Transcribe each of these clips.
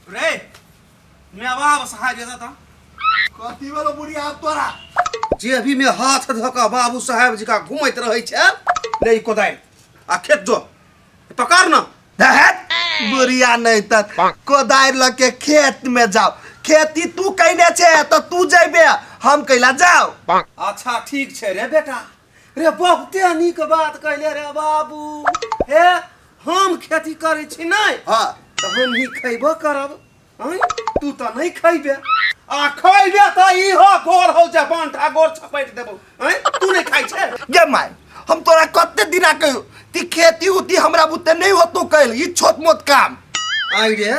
रे मैं बाप साहब जेता था। कथी भेलो बुढ़िया आब तोरा? जे अभी में हाथ धऽ कऽ बाबू साहेब जी का घुमैत रहै छै, ले ई कोदारि आ खेत जो, पकड़ न। दहत बुढ़िया, नहीं त कोदारि लऽ के खेत में जाओ। खेती तू कैने छे तऽ तू जैबे, हम कैला जाओ? अच्छा ठीक छै रे बेटा रे, बहुते नीक बात कहले रे बाबू। हे, हम खेती करै छी नहि? हाँ। तऽ हम ही खैबो करब। आँय, तू तऽ नहि खैबे, आ खैबे तऽ इहो गोर हौ जे बांठा गोर छपटि देबौ। आँय, तू नहि खाइ छै? गे माय, हम तोरा कते दिना कहियो ती खेती उती हमरा बुते नहीं होतो कैल, ई छोट मोट काम। आइ रे,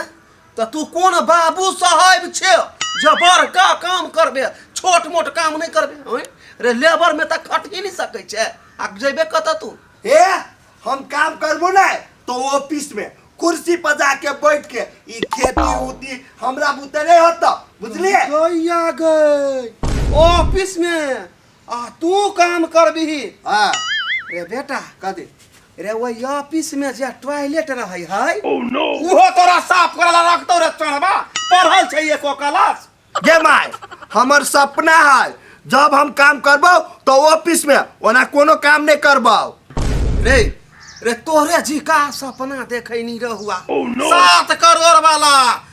तऽ तू कोन बाबू साहेब छे जे बड़का काम करबे, छोट मोट काम नहि करबे? आँय रे, लेबर में तऽ खटि नहि सकै छै, आ जेबे कतऽ तू? ए, हम काम करबो नहीं तो ऑफिस में कुर्सी पर जाके बैठ के, ई खेती उती हमरा बुते नहीं होता, बुझलिए? गैया गई ऑफिस में आ तू काम करबिही? हाँ। रे बेटा। कथी? रे, वही ऑफिस में जे टॉयलेट रहै है, उहो तोरा साफ करे ला रखतौ रे चढ़बा? पढ़ल छै एको क्लास? गे माय, हमर सपना है जब हम काम करबो तो ऑफिस में, ओना कोनो काम नहीं करबो। रे रे, तोहरे जी का सपना देखै नी रहुआ 7 करोड़ वाला,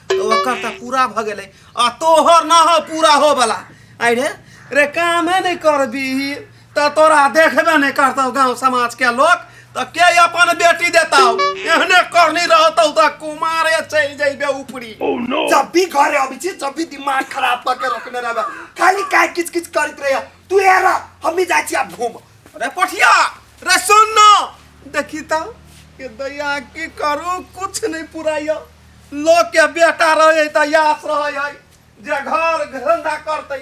तो ओकर तऽ पूरा भऽ गेलै आ तोहर न हो पूरा हो वाला। आइ रे रे, कामे नहीं करबी तऽ तोरा देखबे नहीं करतौ गांव समाज के लोग, तऽ के अपन बेटी देतौ? एहने करनी रहतौ तऽ कुमारे चलि जइबे ऊपरी। जब भी घरे अबै छी, जब भी दिमाग खराब कऽ के रखने रहबे, खाली काय किच किच करैत रहिए तू। हेर, हम भी जाइ छी आब घूम। रे पठिया रे, सुन न, देखी तऽ के दैया, की करू, कुछ नहीं पुराइया। लोग के बेटा रहे तऽ यास रहे है जे घर धंधा करतै,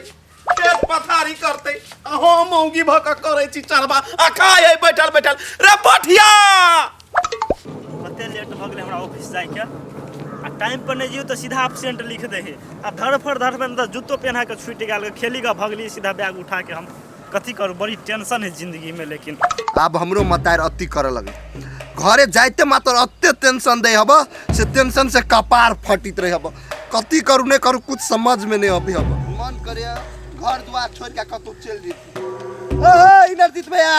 खेत पथारी करतै, आ हम मौगी भऽ कऽ करै छी चरबा आ खाइ है बैठल बैठल। रे पठिया! कते लेट भऽ गेलै हमरा ऑफिस जाइके, आ टाइम पर नहि जियो तऽ सीधा एबसेंट लिख दै है। आ धड़फड़ धड़फड़ तऽ जूतो पेन्हा के छूटि गेल, खेली कऽ भगली सीधा बैग उठा के। हम कथी करू? बड़ी टेंशन है जिंदगी में लेकिन। आब हमरो मतार अति करे लगे, घरे जाइते मात्र अते टेंशन दे हब से टेंशन से कपार फटित रहे हब। कथी करू नहीं करू, कुछ समझ में नहीं अभी हब। मन करे घर द्वार छोड़ के कतौ चल जेती। ए इनरजीत भैया।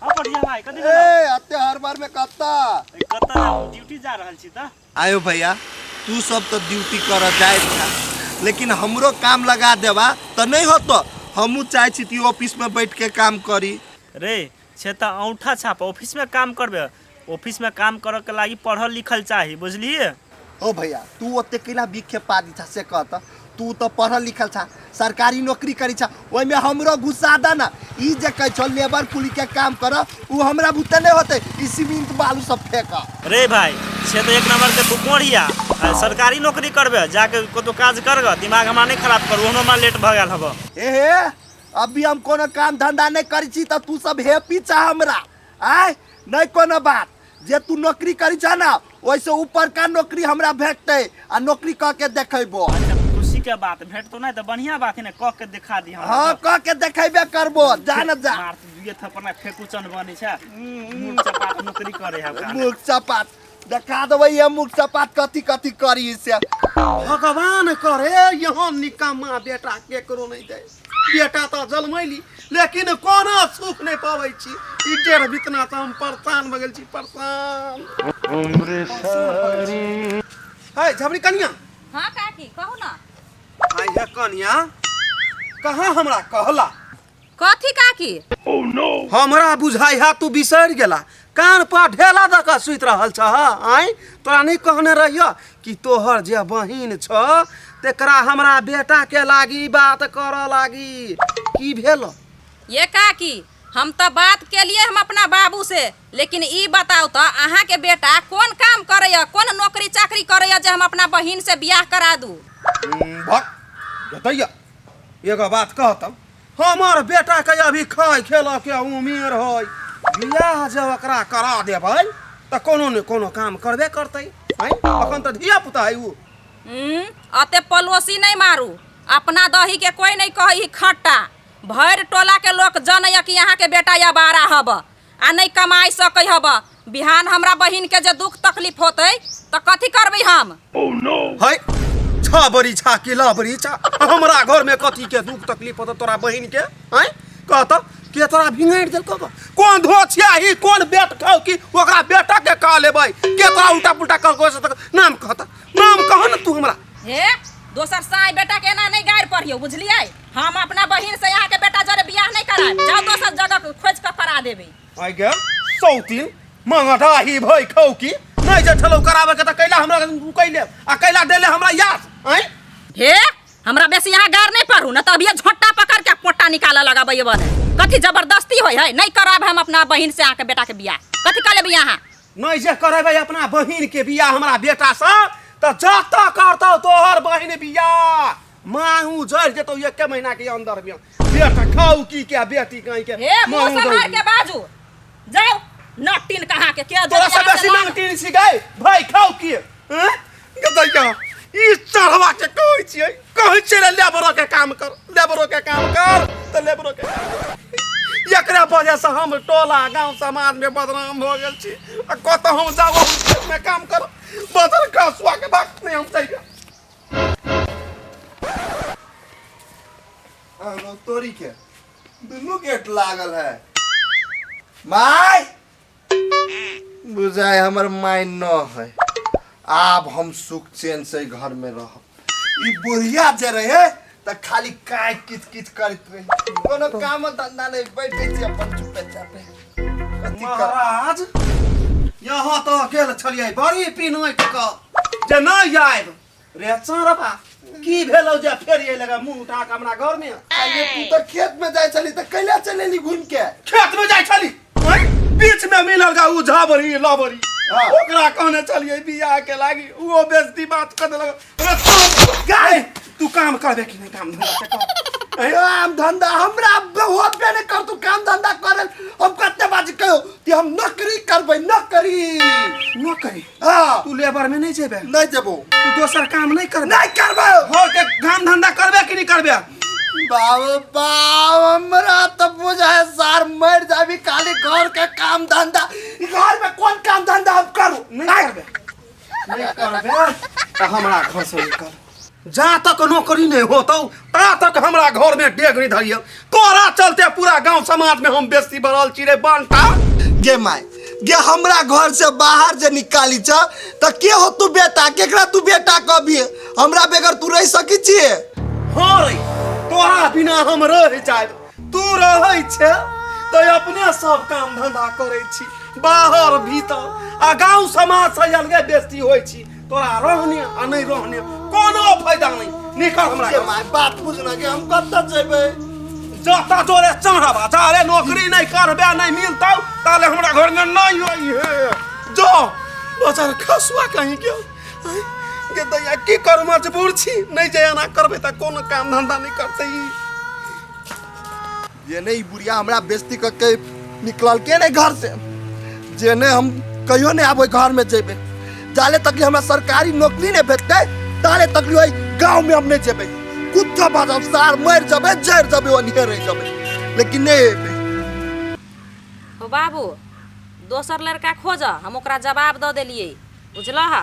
हाँ बढ़िया भाई, कथी? ए, अते हर बार में कत्ता? कतऽ जाउ? ड्यूटी जा रहल छी तऽ। आयो भैया, तू सब तो ड्यूटी कर जाए था, लेकिन हमरो काम लगा देबा तो नहीं होतो? हमहू चाहे छी कि ऑफिस में बैठ के काम करी। रे छे तऽ औंठा छाप ऑफिस में काम करबे? ऑफिस में काम करऽ के लागी पढ़ल लिखल चाही, बुझलिए? ओ भैया, तू ओते कैला बिखे पादी छा से कह त। तू तो पढ़ल लिखल छा, सरकारी नौकरी करी छा, ओहिमे हमरो घुसा द ना। ई जे कहै छौ लेबर कुली के काम कर, उ हमरा बुते नहीं होते, ई सीमेंट बालू सब फेंक। रे भाई, छे तऽ एक नंबर के बुकोढ़िया, आ सरकारी नौकरी करबे? जाके कतौ काज कर ग, दिमाग हमरा नहीं खराब करू, हमरा लेट भऽ गेल हब। ए हे, अभी हम कोनो काम धंधा नहीं करी छी तऽ तू सब हैप्पी छा हमरा। आय नहीं कोनो बात, जे तू नौकरी करी छा ना, ओहिसे ऊपर का नौकरी हमरा भेटतै आ नौकरी कऽ के देखेबो। अच्छा, खुशी के बात भेटतो नहीं तऽ बढ़िया बात है ने, कह के दिखा दी हमरा। हाँ, कऽ के देखेबे करबो, जा न जा। मार दुए थप्पड़ ना फेकू चन बनै छै। मुख चपात नौकरी करे है ओकरा। मुख चपात देखा देबै, ये मुख चपात कथी कथी करी से। भगवान करे यहाँ निकम्मा बेटा केकरो नहीं दे। बेटा तऽ जलमैली, लेकिन कोनो सुख नहीं पाबै छी। ई डेढ़ बितना तऽ हम परेशान भऽ गेल छी, परेशान है। झबरी कनिया। हाँ काकी, कहू ना। आई हे कनिया, कहाँ हमरा कहला? कथी काकी? हमरा बुझाइ है तू बिसरि गेला, कान पर ढेला दऽ कऽ सुति रहल छह। आँय, तोरा नहि कहने रहियह कि तोहर जे बहिन छ तेकरा हमरा बेटा के लागी बात करऽ लागी? की भेल? ये काकी, हम तऽ बात केलिए हम अपना बाबू से, लेकिन ई बताउ तऽ अहाँके बेटा कोन काम करैया, कोन नौकरी चाकरी करैया जे हम अपना बहिन से बियाह करा दू? भक दैया, एगो बात कहतौ, हमर बेटा के अभी खाय खेलऽ के उमेर है। बियाह जब ओकरा करा देबै तऽ कोनो ने कोनो काम करबे करतै। आँय, अखन तऽ धिया पुता है उ। अते पलोसी नहीं मारू। अपना दही के कोई नहीं कही खट्टा। भरि टोला के लोक जनैया कि अहाँ के बेटा अबारा हब आ नहीं कमाई सकै हब। बिहान हमरा बहिन के जे दुख तकलीफ होतै तऽ कथी करबै हम? है झबरी छा कि लबरी छा हमरा घर में कथी के दुख तकलीफ होतो तोरा बहिन के आँय कह तऽ के तोरा भिंगारि देलकौ गो? कोन धोछियाही कोन बेट खाउ कि ओकरा बेटा के कह लेबै के तोरा उल्टा पुल्टा कहलकौ से तऽ नाम कह तऽ नाम कह ने तू हमरा हे दोसर साई बेटा के एना नहीं गारि पढ़ियो बुझलियै हम अपना बहिन से यहाँ के बेटा जरे बियाह नहीं करायब जाओ दोसर जगह खोज के करा देबै आइ गे सौतीन मंगडाही भई खौ की नहीं जे छलौ करावे के तऽ कैला हमरा कैले आ कैला देले हमरा याद आँय हे हमरा बेसी यहाँ गार नहीं पढ़ू न तऽ अभिये झोंटा पकड़ के पोटा निकालऽ लगबै बने कथी जबरदस्ती होय है नहीं कराब हम अपना बहिन से अहाँके बेटा के बियाह कथी कऽ लेबै अहाँ नहीं जे करेबै अपना बहिन के बियाह हमरा बेटा से तऽ जतऽ करतौ तोहर बहिन बियाह माहू जरि जेतौ एके महीना के अंदर में बेटा खाउ की के बेटी कहीं के हे मुंह माहू सम्हार जरि के बाजू जाओ नटिन कहाँ के के तोरा से बेसी मांगटीन छी गई भाई खाउ की हैं गदैया ई चढ़वा के कहै छियै कहै छियै रे लेबरो के काम कर लेबरो के काम कर तऽ लेबरो के काम कर। एकरा वजह से हम टोला गांव समाज में बदनाम भऽ गेल छी आ कतऽ हम जाब हम खेत में काम कर बदल खसुआ के बात नहीं हम चाहिए आनो तोरी के दुनू गेट लागल है माय बुझाय हमर माय न है आब हम सुख चैन से घर में रहब ई बुढ़िया जे रहे त खाली काय किच किच करैत रहे कोनो काम धंधा नहीं बैठे छी अपन चुपे चापे कथी कर महाराज यहाँ तऽ गेल छलियै बड़ी पिनैट कऽ जे नहि आयब रे चरबा की भेलौ जे फेर ये लगा मुंह उठा के हमरा घर में आगे तू तऽ खेत में जाइ छली तऽ कैला चलेली घूम के खेत में जाइ छली आँय? बीच में मिलल गा उ झाबरी लबरी हाँ। ओकरा कहने छलियै बियाह के लागी उहो बेइज्जती बात कर देलक रे तू गाय तू काम करबे कि नहीं काम धंधा से कह आँय? काम धंधा हमरा होबे नहि कर तू काम धंधा करे हम कते बाजी कहो कि हम नौकरी करबै नौकरी नौकरी हाँ तू लेबर में नहीं जेबे नहीं जेबो तू दोसर काम नहीं करबे नहीं करबै घर के काम धंधा करबे कि नहीं करबे बाप बाप हमरा तो बुझाय सार मर जाबी खाली घर के काम धंधा ई घर में कौन काम धंधा हम करू नहीं करबे नहीं करबे तऽ हमरा घर से निकल जा तक नौकरी नहीं होतौ ता तक हमरा घर में डेग नहीं धरिय तोरा चलते पूरा गांव समाज में हम बेसी बढ़ल छी रे बंटा गे माय गे हमरा घर से बाहर जे निकाली छ त के हो तू बेटा केकरा तू बेटा कहबी हमरा बगैर तू रह सकी छिए हाँ रे तोरा बिना हम रह जायब तू रहै छे तऽ अपने सब काम धंधा करै छी बाहर भीतर आ गांव समाज से अलगे बेस्ती होइ छी तोरा रहने आ नहीं रहने कोनो फायदा नहीं निकल हमरा गे माय बात बुझना के हम कतऽ जेबै जता तोरे चढ़ावा जारे नौकरी नहीं करबे नहीं मिलतौ ताले हमरा घर में नहीं आई है जो बचार खसुआ कहीं के आँय, गे दैया की करू मजबूर छी नहीं जे एना करबै तऽ कोनो काम धंधा नहीं करतै ई जे नहीं बुढ़िया हमरा बेइज्जती कऽ के निकलल के नहीं घर से जे नहीं हम कहियो नहीं आब ओहि घर में जेबै जाले तक हमरा सरकारी नौकरी नहीं भेटतै ताले तक ओहि गाँव में हम नहीं जेबै कुत्ता बाजब सार मरि जेबै जरि जेबै ओन्हिए रहि जेबै लेकिन नहीं एबै हो बाबू दोसर लड़का खोज हम ओकरा जवाब दऽ देलियै बुझलह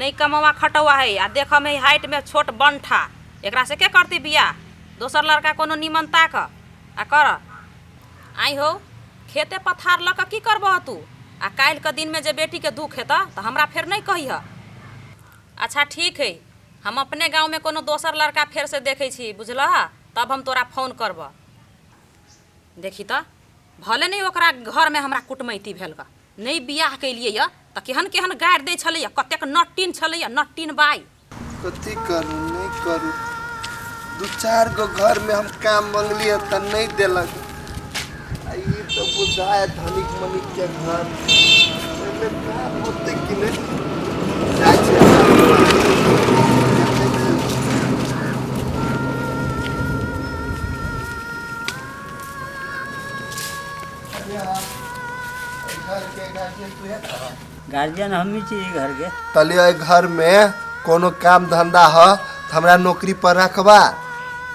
नहि कमौआ खटौआ है आ देखऽमे हाइटमे छोट बंठा एकरा से के करतै बियाह दोसर लड़का कोनो निमन ताक आ कर आइ हो खेते पथार लऽ कऽ की करबह तू आ काल्हिके दिनमे जे बेटीके दुख हेतह तऽ हमरा फेर नहि कहिह अच्छा ठीक है हम अपने गाँवमे कोनो दोसर लड़का फेरसँ देखै छी बुझलह तब हम तोरा फोन करबह देखी तऽ भले नहि ओकरा घरमे हमरा कुटमैती भेल गऽ नहि बियाह केलियै यऽ तऽ केहन केहन गारि दै छलैया कतेक नट्टिन छलैया नट्टिन बाइ कथी करू नहीं करू दू चार गो घर में हम काम मंगलियै तऽ नहीं देलक आ ई तऽ बुझाय धनिक मनिक के घर एहिमे काम होतै कि नहि जाइ छियै। देखै छियै। घर के गार्जियन तू है गार्जियन हमही छी घर के तलियो एहि घर में कोनो काम धंधा ह त हमरा नौकरी पर रखबा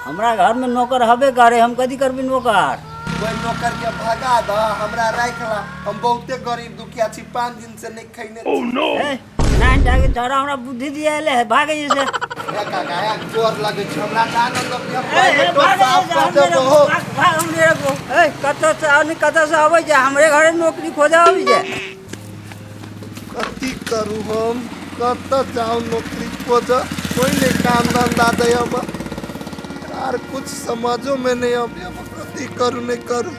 हमरा घर में नौकर हबे करे हम कथी करबी नौकर कोई नौकर के भगा द हमरा राख ला हम बहुते गरीब दुखिया छी 5 दिन से नहीं खैने छी। ए, नाइन टाके छोरा हमरा बुद्धि दिया ले भागे से ए काका, ए गोर लगै छै हमरा, आनंद हम टॉयलेटो साफ कऽ देबो। कतऽ से आदमी कतऽ से अबै छै, हमरे घरे नौकरी खोजऽ अबै छै। कथी करू हम, कतऽ जाउ नौकरी खोजऽ? कोइ नहि काम धंधा दै अब आर, कुछ समझो में नहीं अबै अब, कथी करू नहि करू।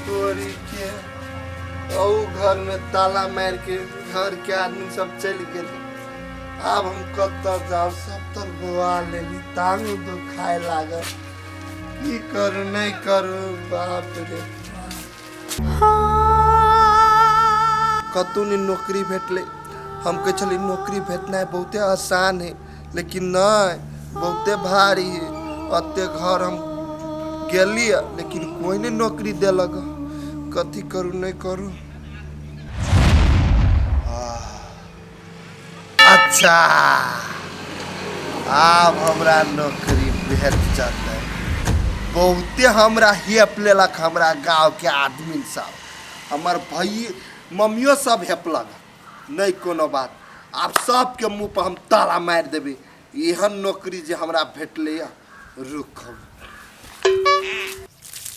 तोरी के औ घर में ताला मार के घर के आदमी सब चलि गेल, आब हम कतऽ जाउ? सब तर बोआ लेली, टांग दुखाय लागल, की करू नहि करू। बाप रे, कतहु नहि नौकरी भेटलै। हम कहै छलियै नौकरी भेटनाइ बहुते आसान है, लेकिन नहि, बहुते भारी है। एते घर हम गेलियै, लेकिन कोइ नहि नौकरी देलक। कथी करू नहि करू। अच्छा, आब हमरा नौकरी भेट जेतै। बहुते हमरा हेप लेलक हमरा गाँवके आदमी सब, हमर भैया मम्मियो सब हेपलक। नहि कोनो बात, आब सबके मुँह पर हम ताला मारि देबै, एहन नौकरी जे हमरा भेटलै। रुक।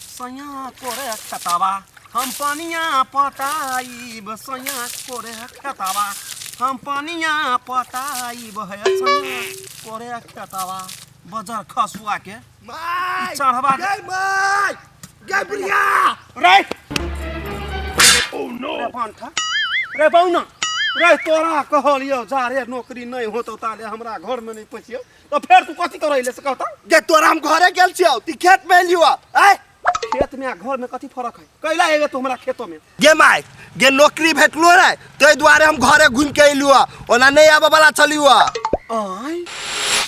सैया कोरे खतवा हम पनिया पटाइब, सैया कोरे खतवा हम पनिया पटाइब, हे सैया कोरे खतवा। बजर खसुआ के माय चढ़वा। गे माय, गे बुढ़िया। रे रे पंठा रे, बौना रे, तोरा कहलियौ जा रे नौकरी नहि होतौ ताले हमरा घरमे नहि पैसियौ, तऽ फेर तू कथी करै से कहता? गे तोरा हम घरे गेल छियौ, ती खेत में एलियौ आय। खेत में आ घर में कथी फर्क है? कैला एगे तू हमरा खेतो में? गे माय गे, नौकरी भेटलो रे, ताहि दुआरे हम घरे घुमि के एलियौ, ओना नहि आबऽ वाला छलियौ। आय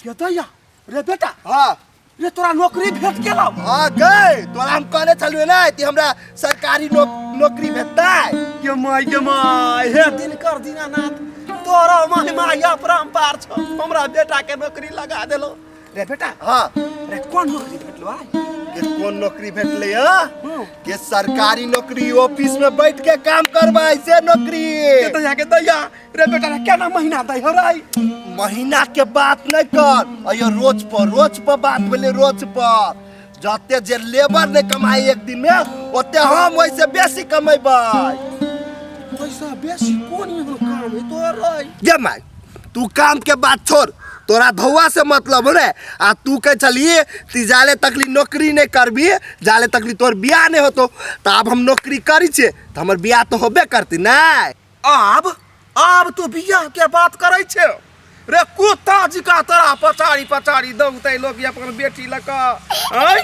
के दैया रे बेटा। हाँ। रे तोरा नौकरी भेट गेलौ? हाँ गे, तोरा हम कहने छलियौ ने कि हमरा सरकारी नौकरी भेटतै। गे माय, गे माय, हे दिनकर दीनानाथ, तोरा महिमा अपरम्पार छौ, हमरा बेटा के नौकरी लगा देलो रे बेटा। हाँ। रे कोन नौकरी भेटलो आय? गे कोन नौकरी भेटलै हँ? गे सरकारी नौकरी, ऑफिस में बैठ के काम करबै से नौकरी। के दैया, के दैया रे बेटा, रे केना महीना दै हो रे? महीना के बात नहीं कर, अयो रोज पर, रोज पर बात भेलै। रोज पर जते जे लेबर नहीं कमाई एक दिन में, ओते हम वैसे बेसी कमेबै। पैसा बेसी? कोन एहन काम है तोहर रे? गे माय, तू काम के बात छोड़, तोरा धौआ से मतलब रे। आ तू कह चलिए ती जाले तकली नौकरी नहीं करबी जाले तकली तोर बियाह नहीं होतो, तो आब हम नौकरी करी छे तो हमर बियाह तो होबे करती नहीं। आब तू बियाह के बात करै छे रे? कुत्ता जिका तोरा पचारी पचारी दौगतै लोग अपन बेटी लऽ कऽ। आँय,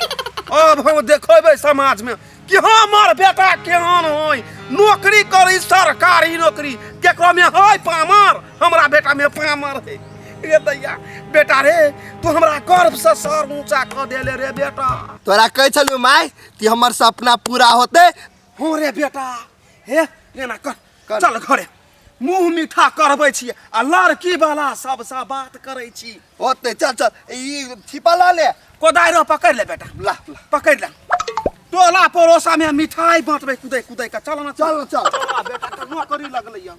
आब हम देखेबै समाज में कि हमर बेटा केहन होय, नौकरी करी सरकारी नौकरी। केकरो में है पामर? हमरा बेटा में पामर है रे दैया। बेटा रे, तू हमरा गर्व से सर ऊंचा कऽ देले रे बेटा। तोरा कहै छलू माय कि हमर सपना पूरा होते। हो रे बेटा, हे एना कर। कर। चल घरे, मुंह मीठा करबै छी आ लड़की वाला सबसँ बात करै छी। होते, चल चल, ई छिपा ला ले। कोदारि पकड़ ले बेटा। ला ला। पकड़ ले, टोला पड़ोसा में मिठाई बांटबै कुदै कुदै के। चल ना। चल चल। चल बेटा के नौकरी लगलै यऽ।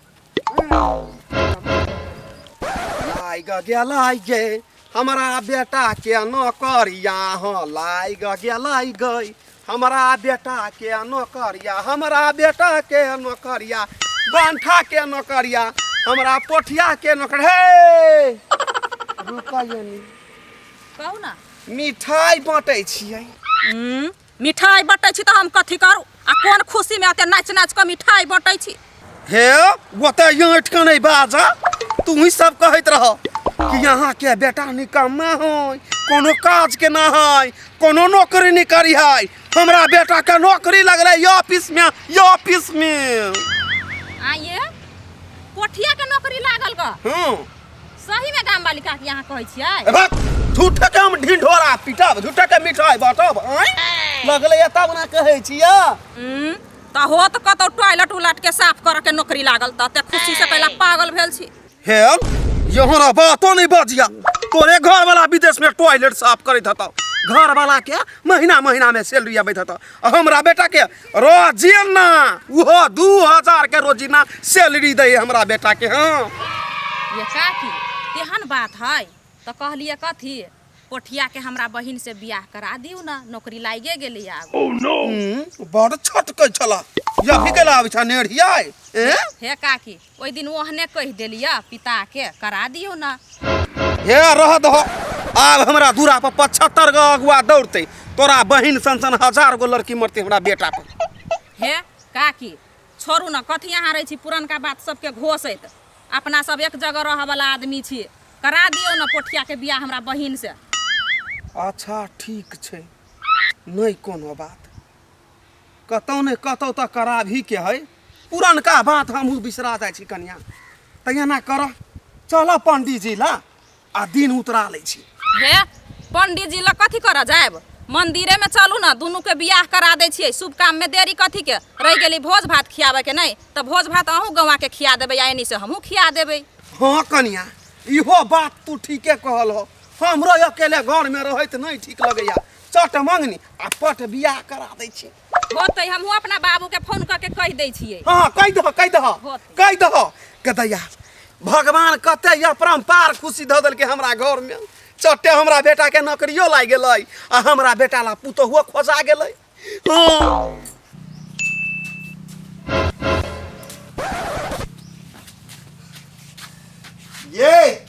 लाइग गेलै गे हमरा बेटा के नौकरिया, हँ लाइग गेलै गई हमरा बेटा के नौकरिया, हमरा बेटा के नौकरिया, बंठा के नौकरिया, हमरा पोठिया के नौकर। हे रुकयनी। कहू ना। मिठाई बाँटै छियै। मिठाई बँटै छी तऽ हम कथी करू? आ कोन खुशीमे एते नाचि नाचि कऽ मिठाई बँटै छी? हे ओते ऐंठ के नहीं बाजा, तू ही सब कहैत रह कि यहाँ के बेटा निकम्मा है, कोनो काज के ना है, कोनो नौकरी नहीं करी है। हमरा बेटा के नौकरी लगलै ये ऑफिस में, ये ऑफिस में। आइए पोठिया के नौकरी लागल ग? हूँ। सही में गाम वाली काकी अहाँ कहै छियै? ए भक, झूठे के हम ढिंढोरा पीटब, झूठे के मिठाई बांटब? आँय, लगलै तब ना कहै छियै। तऽ होत कतौ टॉयलेट उलट के साफ करऽ के नौकरी लागल तऽ एते खुशी से कैला पागल भेल छी? हे यहाँ ना बातो नहीं बजिया, तोरे घर वाला विदेश में टॉयलेट साफ करैत हतौ, घर वाला के महीना महीना में सैलरी अबैत हतौ, आ हमरा बेटा के रोजीना उहो 2000 के रोजीना सैलरी दै हमरा बेटा के। हाँ। ये काकी तेहन बात है तऽ कहलियै कथी पोठिया के हमरा बहिन से बियाह करा दियौ ने नौकरी लागे गेलै आब। बड़ छटकै छला यही के आबै छ नेढ़िया ए। हे काकी ओहि दिन ओहने कहि देलियै पिता के करा दियौ ने। हे रह दहो, आब हमरा दूरा पर 75 गो अगुआ दौड़तै, तोरा बहिन सन सन 1000 गो लड़की मरतै हमरा बेटा पर। हे काकी छोड़ू ने, कथी अहाँ रहै छी पुरनका बात सबके घोसैत, अपना सब एक जगह रहऽवला आदमी छी, करा दियौ ने पोठिया के बियाह हमरा बहिन से। अच्छा ठीक छै, नहि कोनो बात, कतौ ने कतौ तऽ कराबही के है, पुरनका बात हमहूँ बिसरा जाइ छी कनिया, तऽ एना कर चल पंडीजी ला आ दिन उतरा लै छी। हे पंडीजी लग कथी करऽ जायब, मंदिरे में चलू ने, दुनू के बियाह करा दै छियै, शुभ काम में देरी कथी के, रहि गेली भोज भात खियाबे के नहि तऽ भोज भात अहूँ गौआ के खिया देबै आ एनी से हमहूँ खिया देबै। हाँ कनिया इहो बात तू ठीके कहल हो, हमरो अकेले घर में रहैत नहि ठीक लगैया, चट मंगनी आ पट बियाह करा दै छी। होतै हमहूँ अपना बाबू के फोन कऽ के कहि दै छियै। हाँ कहि दह, कहि दह, होतै। कहि दह गदैया, भगवान कते अपरम्पार खुशी दऽ देलकै हमरा घर में, चटे हमरा बेटा के नौकरियो लागि गेलै आ हमरा बेटा ला पुतोहुओ खोजा गेलै। हाँ ये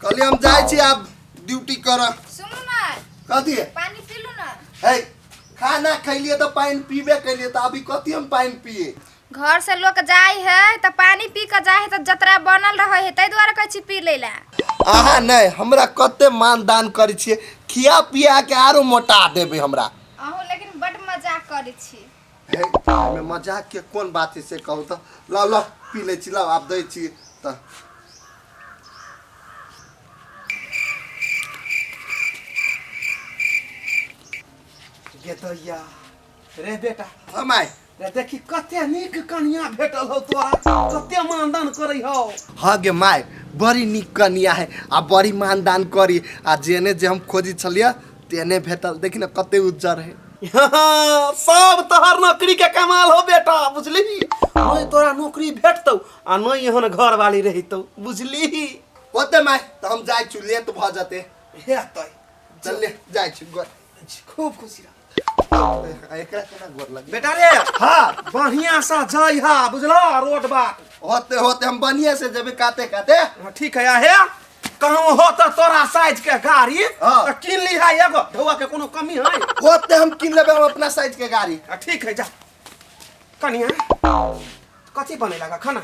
कहलियै हम जाइ छी आब ड्यूटी करऽ। सुनू ने। कथी? पानी पीलू ने। है खाना खैलिए तऽ पानि पीबे कैलिए, तऽ अभी कथी हम पानि पिए? घर से लोग जाय है तऽ पानी पी के जाय है तऽ जतरा बनल रहे है, ताहि दुआरे कहै छी पी लै ला। अहाँ नहि हमरा कते मान दान करै छियै, खिया पिया के आरो मोटा देबै हमरा। अहूँ लेकिन बड मजाक करै छी। हे एहिमे मजाक के कोन बात है से कहू तऽ। लाउ लाउ पी लै छी, लाउ आब दै छी तऽ। गेदैया रे बेटा। हाँ माय। रे देखी कते नीक कनिया भेटल हो तोरा, कते मानदान करै हो। हाँ गे माय बड़ी नीक कनिया है आ बड़ी मानदान करी, आ जेने जे हम खोजी छलियै तेने भेटल, देखी ने कते उज्जर है। हाँ, सब तोहर नौकरी के कमाल हो बेटा, बुझली? नहीं तोरा नौकरी भेटतौ आ नहीं एहन घर वाली रहितौ, बुझली? होते माय तऽ हम जाइ छी, लेट भऽ जेतै। हेतै चल ले जाइ छी, गोर खूब खुशी रह। एकरा केना गोर लगे बेटा रे? हाँ बढ़िया सा जाइ हा, बुझलो? रोड बाट होते होते हम बढ़िया से जेबे काते काते। हाँ, ठीक है। हे कहूँ हो तो तोरा साइज के गाड़ी हाँ। तो किन ली है एगो, ढौआ के कोनो कमी है? होते हम किन लेबे हम अपना साइज के गाड़ी। हाँ, ठीक है जा। कनिया कथी बने लगा खाना?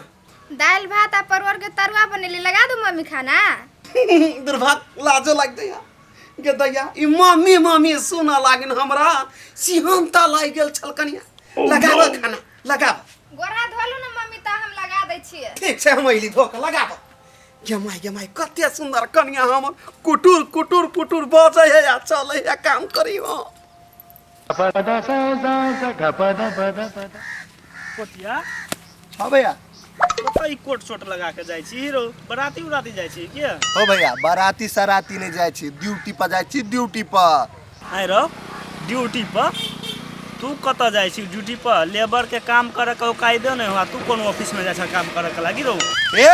दालि भात आ परवर के तरुआ बनेली, लगा दू मम्मी खाना। दुर्भाग्य लाजो लाग दैया गे दैया, ई मम्मी मम्मी सुनऽ लागिन हमरा सिहन्ता लागि गेल छल। कनिया लगाब खाना, लगाब। गोरा धोलू ने मम्मी तऽ हम लगा दै छियै। ठीक छै हम अइली धो कऽ लगाब। गे माय गे माय कते सुंदर कनिया हमर, कुटुर कुटुर कुटुर बजै है आ चलै है काम करी हो। कोटिया। हाँ भैया। कतऽ ई कोट सोट लगा के जाइ छी हीरो, बराती उराती जाइ छी की? हो भैया बराती सराती नहीं जाइ छी, ड्यूटी पर जाइ छी, ड्यूटी पर। आइ रौ ड्यूटी पर तू कतऽ जाइ छी? ड्यूटी पर लेबर के काम करे के औकायदे नहीं हुआ, तू कोन ऑफिस में जाइ छ काम करे के लागी रौ? ए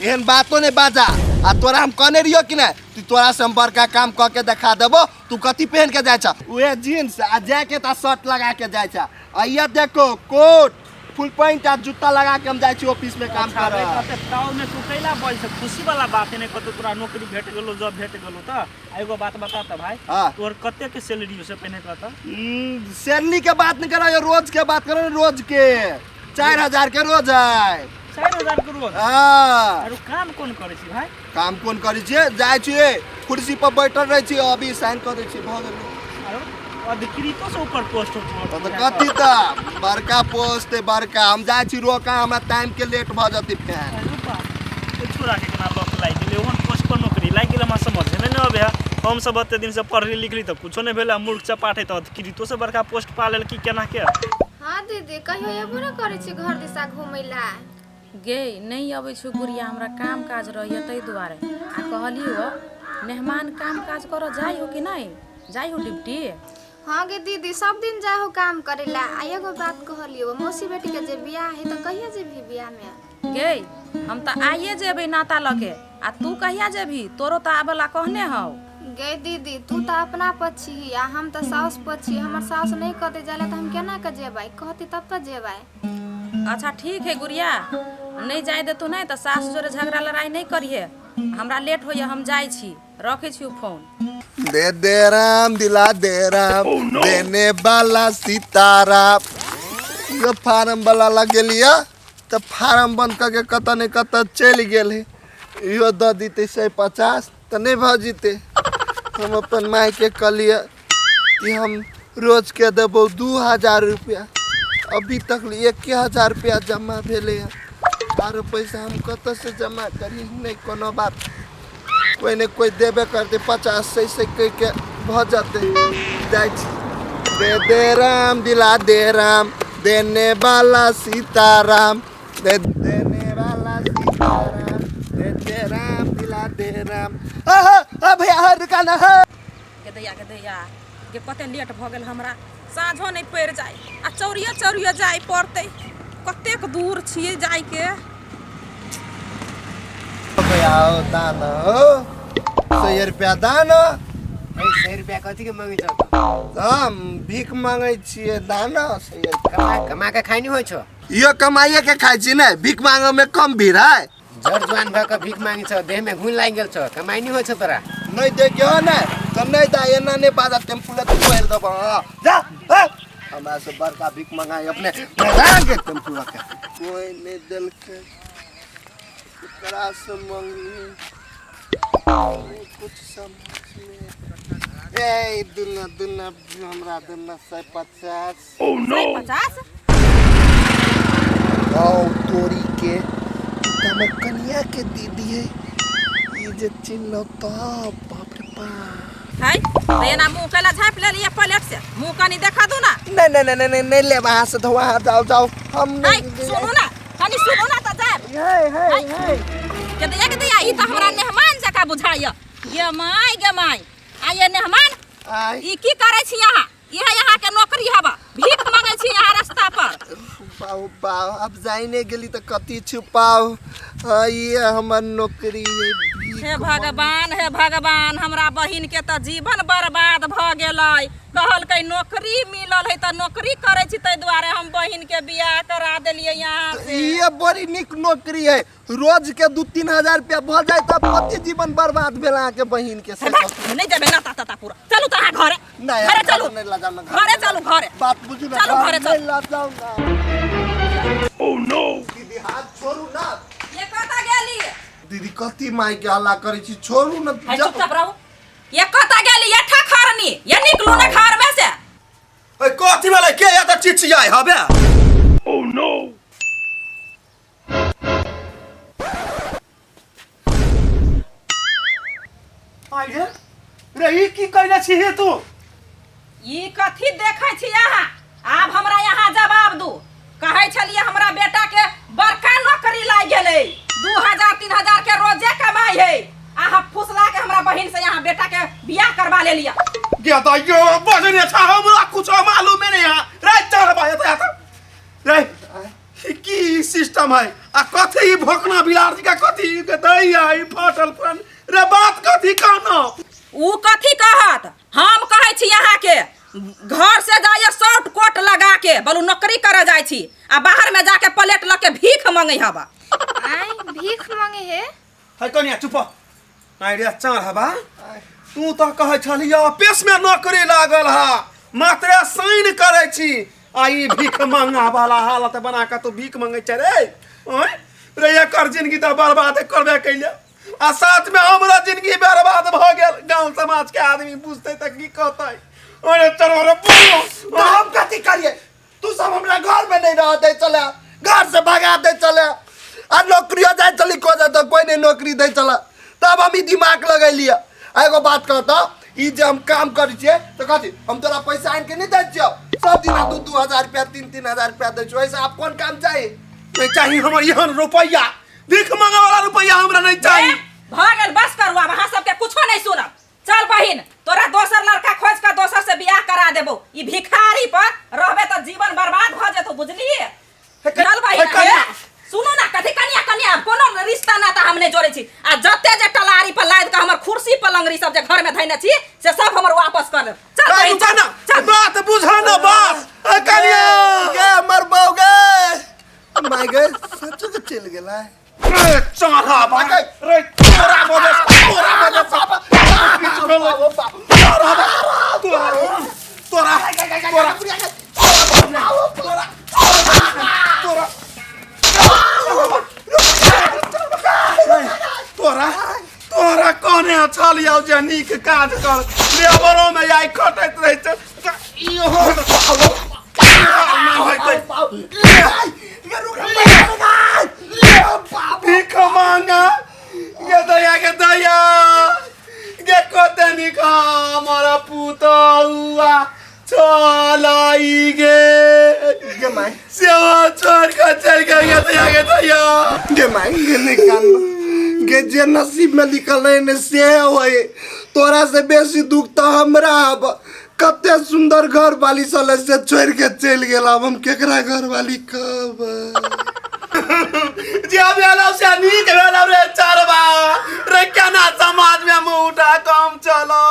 एहन बातो नहीं बाजा, आ तोरा हम कहने रहियो कि नहीं तू तोरा से हम बड़का काम कऽ के देखा देबो, तू कथी पहन के जाइ छ? उहे जींस आ जैकेट आ शर्ट लगा के जाइ छ, आ ये देखो कोट फुल पैंट आ जूता लगा के हम जाइ छी ऑफिस में काम अच्छा, करऽ। रे, कते ताव में तू कैला बोल छ, खुशी वाला बात नहीं कतौ तोरा नौकरी भेट गेलो, जॉब भेट गेलो त। आ एगो बात बता त भाई, हाँ। तोहर कते के सैलरी से पहिने कहता? सैलरी के बात नहीं करो, रोज के बात करो, रोज के 4000 के रोज है। 4000 के रोज? हाँ। आरो काम कोन करै छी भाई? काम कोन करै छियै, जाइ छियै कुर्सी पर बैठल रहै छियै, अभी साइन कऽ दै छियै, भऽ गेलै। आरो अधिकृतो से ऊपर पोस्ट हो तऽ कथी तऽ बड़का पोस्ट है बड़का, हम जाइ छी रोका, हमरा टाइम के लेट भऽ जेतै फेर। छोरा के केना लक लागि गेलै, ओहन पोस्ट पर नौकरी लागि गेलै, हमरा समझ में नहि अबै है। हम सब एते दिन से पढ़ली लिखली तऽ कुछो नहि भेलै, मूर्ख चपाट है तऽ अधिकृतो से बड़का पोस्ट पा लेल की केना के। हाँ दीदी कहियो एबो ने करै छी घर दिशा घूमै ला? गे नहि अबै छौ गुड़िया, हमरा काम काज रहैए ताहि दुआरे। आ कहलियो मेहमान काम काज करऽ जाइ हो कि नहि जाइ हो ड्यूटी? हाँ गे दीदी, सब दिन जाहो काम करेला। आ एगो बात कहलियो, मौसी बेटी के जे बियाह है त कहिया जेबही बियाह में? गे हम तऽ आइए जेबै नाता लऽ के, आ तू कहिया जेबही? तोरो तऽ आबे ला कहने हौ। गे दीदी, तू तऽ अपना पर छीही आ हम तऽ साउस पर छी। हमर साउस नहीं कहते जाए ला तऽ हम केना के जेबै? कहती तब तऽ जेबै। अच्छा ठीक है गुड़िया, नहीं जाय देतू नहीं तऽ सास जोरे झगड़ा लड़ाई नहीं करिहे। हमरा लेट होइए, हम जाइ छी, रखै छी फोन। दे दे राम दिला दे राम देने वाला सीताराम। यो फार्म वाला लगेलिया तऽ फार्म बंद करके कतऽ ने कतऽ चलि गेल है। इहो दऽ दितै 150 तऽ नहि भऽ जेतै। हम अपन मायके कहलियै कि हम रोजके देबौ 2000 रुपया, अभी तक 1000 रुपया जमा भेलै हँ। आरो पैसा हम कतऽसँ जमा करी? नहि कोनो बात, कोइ ने कोइ देबे करतै, 50 सौ सौ कहिके भऽ जेतै। जाइ छी। दे दे राम दिला दे राम देने वाला सीताराम, दे देने वाला सीताराम, दे दे राम दिला दे राम। आ, आ, भैया हा, रुका ना हा। गे दैया, गे दैया, गे कते लेट भऽ गेल हमरा, साँझो नहि पड़ि जाय आ चौरिये चौरिये जाय पड़तै, कतेक दूर छियै जायके। भैया हो दान हो, 100 रुपया दान। 100 रुपया कथी के मांगै छौ? हम भीख मांगै छियै, दान 100 रुपया। कमा कमा के खाइ नहीं होइ छौ? यो कमाइए के खाइ छी ने, भीख मांगे में कम भीड़ है। जर जुआन भऽ के भीख मांगै छौ, देह में घुन लागि गेल छौ, कमाइ नहीं होइ छौ तोरा? नहीं देखियो ने तऽ नहीं दा, एना नहीं बाजा, टेम्पू ले तोड़ि देबौ। हाँ, जा हाँ। हमरा से बड़का भीख मंगाई अपने के टेम्पू के कोई नहीं देलकै, केकरा से मंगी कुछ समझ में। ए दुना दुना हमरा दुना 150। 150? औ तोरी के, ई तऽ हमर कनिया के दीदी है, ई जे चिन्हलौ तऽ बाप रे बाप। है तऽ एना मुँह कैला झाँपि लेलियै प्लेट से? मुँह कनि देखा दू ना। नहीं नहीं नहीं नहीं नहीं लेब अहाँ से, तो वहाँ जाओ जाओ, हम है नहीं। सुनू ना, कनि सुनू ना तऽ जायब। हे हे हे के दैया, के दैया, ई तऽ हमरा मेहमान जकाँ बुझाइए। गे माय, गे माय, आ ये मेहमान आय ई की करै छी अहाँ? इहे अहाँके नौकरी हवा? भीख मांगै छी अहाँ रास्ता पर? बाऊ बाऊ, अब जाई नहीं गेली तऽ कथी छुपाओ? हाँ, ये हमर नौकरी है भीख। हे भगवान, हे भगवान, हमरा बहिन के तऽ जीवन बर्बाद भऽ गेलै। कहलकै नौकरी मिलल है तऽ नौकरी करै छी, ताहि दुआरे हम बहिन के बियाह करा देलियै यहाँ से। ये बड़ी नीक नौकरी है, रोज के 2-3 हजार रुपया भऽ जाए तऽ कथी जीवन बर्बाद भेल अहाँके बहिन के से? नहीं जेबै ना ताता पूरा। चलू तऽ अहाँ घरे। नहीं, घरे चलू। नहीं ला जाओ ना। घरे चलू, घरे बात बुझू ना। चलू, घरे चलू। नहीं ला जाओ ना। दीदी, हाथ छोड़ू ना। ये कतऽ गेली? दीदी, कथी माय के हल्ला करै छी? छोड़ू ना। है चुपचाप रहू। ये कतऽ गेली? ये ठखरनी, ये निकलू ना घर में से। ए कथी भेलै? के एतऽ चिचियाइ हबे? आइ रे रे, ई की कइले छी हे तू? ई कथी देखै छी अहाँ? आब हमरा यहाँ जवाब दू। कहै छलियै हमरा बेटा के बड़का नौकरी लागि गेलै, 2000 3000 के रोजे कमाई है, अहाँ फुसला के हमरा बहिन से यहाँ बेटा के बियाह करवा लेलियै। गे तऽ यो बजने छ, हमरा कुछ मालूमे नहीं है रे। चल भाई एतऽ एतऽ रे, ई की सिस्टम है? आ कथी ई भोकना बिलार जी का कथी के दैया ई फाटल पुरान रे? बात कथी कहना? ऊ कथी कहत? हम कहै छी अहाँके घर से जाइए शर्ट कोट लगा के, बोलू नौकरी करे जाइ छी आ बाहर में जाके प्लेट लऽ के भीख मंगै हवा। आय, भीख मांगे हे? है कनिया, चुप। आइ रे चार हवा, तू तऽ कहै छलियै ऑफिस में नौकरी लागल हा, मात्रे साइन करै छी, आ ई भीख मंगा वाला हालत बना के तू भीख मंगै छै रे? ओय रे, एकर जिंदगी तऽ बर्बाद करबे कैले आ साथ में हमरा जिंदगी बर्बाद भऽ गेल। गांव समाज के आदमी बुझतै तऽ की कहतै? अरे चलो रे बोलो। तऽ हम कथी करियै? तू सब हमरा घर में नहीं रह दे चले, घर से भगा दे चले, आ नौकरियो जाय चली खोजे तऽ कोई नहीं नौकरी दे चले, तब हम ई दिमाग लगेलियै। आ एगो बात कहता, ई जे हम काम करै छियै तऽ कथी हम तोरा पैसा आनि के नहीं दै छियौ? सब दिना 2-2 हजार रुपया, 3-3 हजार रुपया दै छियौ। ऐसे आप कोन काम चाही? नहीं चाही हमर एहन रुपैया, भीख मांगे वाला रुपैया हमरा नहीं चाही। भऽ गेल, बस करू आब, अहाँ सबके कुछो नहीं सुनब। चल बहिन, तोरा दोसर लड़का खोज के दोसर से बियाह करा देबो। ई भिखारी पर रहबे त जीवन बर्बाद भ जेतो, बुझलिए? चल बहिन। हे कन्या। हे, सुनू ना, कथी कन्या कन्या, कोनो रिश्ता नाता हम नहि जोड़ै छी। आ जते जे टलारी पर लादि के हमर कुर्सी पलंगरी सब जे घर में धैने छी से सब हमर वापस कर देब। चल बहिन, रुका चल ना, चल। बात बुझा ना बस। ए, कन्या गे हमर बहू गे, माय गे, सचो के चलि गेलै। रे चढ़ा भागे रे, तोरा बजे तोरा बजे तोरा तोरा तोरा तोरा तोरा तोरा तोरा तोरा कहने छल यौ जे नीक काज कर, लेबरो में आइ खटैत रहै छै, इहो नहि होइतै। भीख मांगा गे दया, गे दया गे, कते नीक हमर पुतहुआ चलाई गे। गे माय, सेवा छोड़ के चल गेल गे दया, गे दया। गे माय, गे नहीं कान गे, जे नसीब में लिखल रहे ने से होए। तोरा से बेसी दुख तो हमरा। अब कते सुंदर घर वाली सले से छोड़ के चलि गेल, अब हम केकरा घर वाली कहब? जे भेलौ से नीक भेलौ रे चरबा रे, केना समाज में मुंह उठा कम चलो।